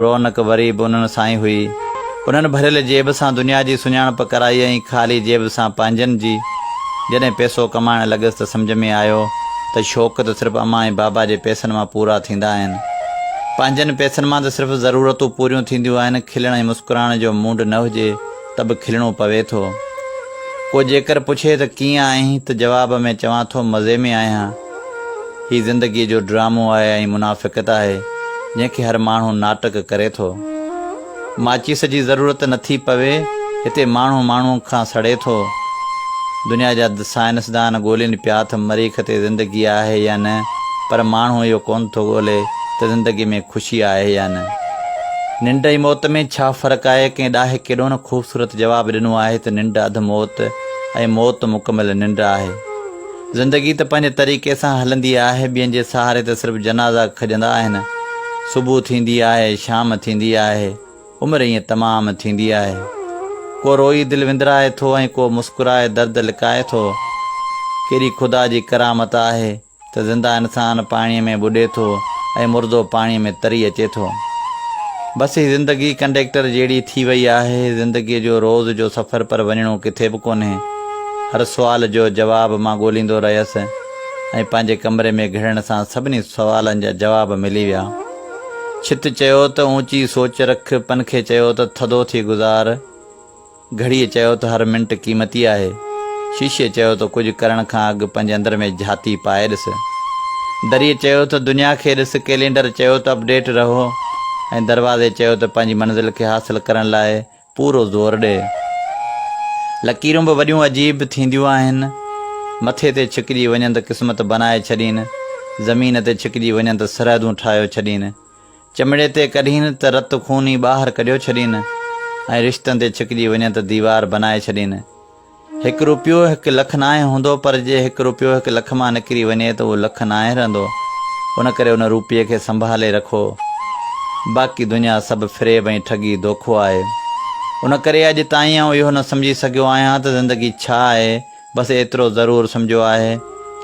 رونق وري به انهن سان ئي هئي. انهن ڀريل جيب سان دنيا جي سڃاڻپ ڪرائي ۽ خالي جيب سان پنهنجن جي. جڏهن پئسو ڪمائڻ لڳس ته سمجهه ۾ آيو ته شوق ته صرف امان ۽ بابا جي پئسن مان پورا ٿيندا آهن. پنهنجن پئسن مان ته صرف ضرورتون پوريون ٿينديون آهن. کلڻ ۽ مسڪرائڻ جو مونڊ نه هجي ته به کلڻو پوي ٿو. ڪو جيڪر پڇي ته ڪيئن آهين ته جواب ۾ چوان ٿو مزي ۾ آهيان. هي زندگيء جو ڊرامو آهي ۽ منافقت آهي، جنهن کي هر ماڻهو ناٽڪ ڪري ٿو. ماچيس جي ضرورت نه ٿي پوي، هتي ماڻهو ماڻهوء کان سڙي ٿو. دنيا جا سائنسدان ڳولين پيا ته مريخ تي زندگي آهي يا نه، پر ماڻهو اهو ڪونه ٿو ڳولي ته زندگيء ۾ خوشي آهي يا نه. ننڊ ۽ موت ۾ ڇا فرق آهي؟ ڪنهن ڏاهي ڪيڏو نه خوبصورت جواب ڏنو آهي ته ننڊ اڌ موت ۽ موت مڪمل ننڊ آهي. زندگي ته پنهنجي طريقي سان هلندي آهي، ٻين جي سهاري ته صرف جنازا کڄندا آهن. صبح ٿيندي آهي، شام ٿيندي آهي، عمر ائين تمام ٿيندي آهي. ڪو روئي دل وندرائي ٿو ۽ ڪو مسڪرائي درد لڪائي ٿو. ڪيڏي خدا جي ڪرامت آهي ته زنده انسان پاڻيء ۾ ٻڏي ٿو ۽ مردو پاڻيء ۾ تري اچي ٿو. بس هي زندگي ڪنڊيڪٽر جهڙي ٿي وئي آهي، زندگيء جو روز جو سفر پر وڃڻو ڪٿي به ڪونهي. هر سوال جو جواب مان ڳوليندو رهيس ۽ پنهنجي ڪمري ۾ گهڙڻ سان سڀني سوالن جا جواب ملي ويا. ڇت چيو ته اوچي سوچ رک، پنکي چيو ته ٿڌو ٿي گذار، گهڙيء چيو ته هر منٽ قيمتي آهي، شيشي چيو ته ڪجهه ڪرڻ کان اڳ پنهنجي اندر ۾ جهاتي پائي ڏس، دريء چيو ته دنيا کي ڏس، ڪئلينڊر چيو ته اپڊيٽ رهو ۽ دروازي چيو ته پنهنجي منزل کي حاصل ڪرڻ لاء پورو زور ڏي. لڪيرون به وڏيون عجيب ٿينديون آهن. مٿي تي ڇڪجي وڃن ته قسمت بنائي ڇڏين، زمين تي ڇڪجي وڃن ته سرحدون ٺاهيو ڇڏين. چمڙي تي ڪڍين ته رت خون ئي ٻاهر ڪڍيو ڇڏين ۽ رشتن تي ڇڪجي وڃن ته ديوار بنائي ڇڏين. هڪ روپيو هڪ لک ناهي هوندو پر جي هڪ روپيو هڪ لک مان نڪري وڃي ته اهو لک ناهي رهندو ان ڪري ان روپيي کي سنڀالي رکو باقي دنيا سڀ فريب ۽ ٺڳي دوکو آهي ان ڪري اڄ تائين آئون اهو نه سمجهي سگهيو آهيان ته زندگي ڇا آهي بس ايترو ضرور سمجهيو آهي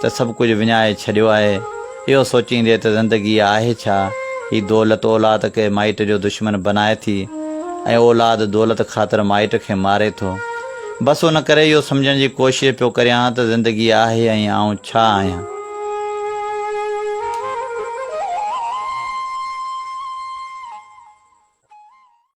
ته سڀ ڪجهه وڃائي ڇڏيو آهي. اهو سوچيندي ته زندگي آهي ڇا؟ هي دولت اولاد کي مائٽ جو دشمن بنائي ٿي ۽ اولاد دولت خاطر مائٽ کي ماري ٿو. بس ان ڪري اهو سمجهڻ جي ڪوشش پيو ڪريان ته زندگي آهي ۽ آئون ڇا آهيان؟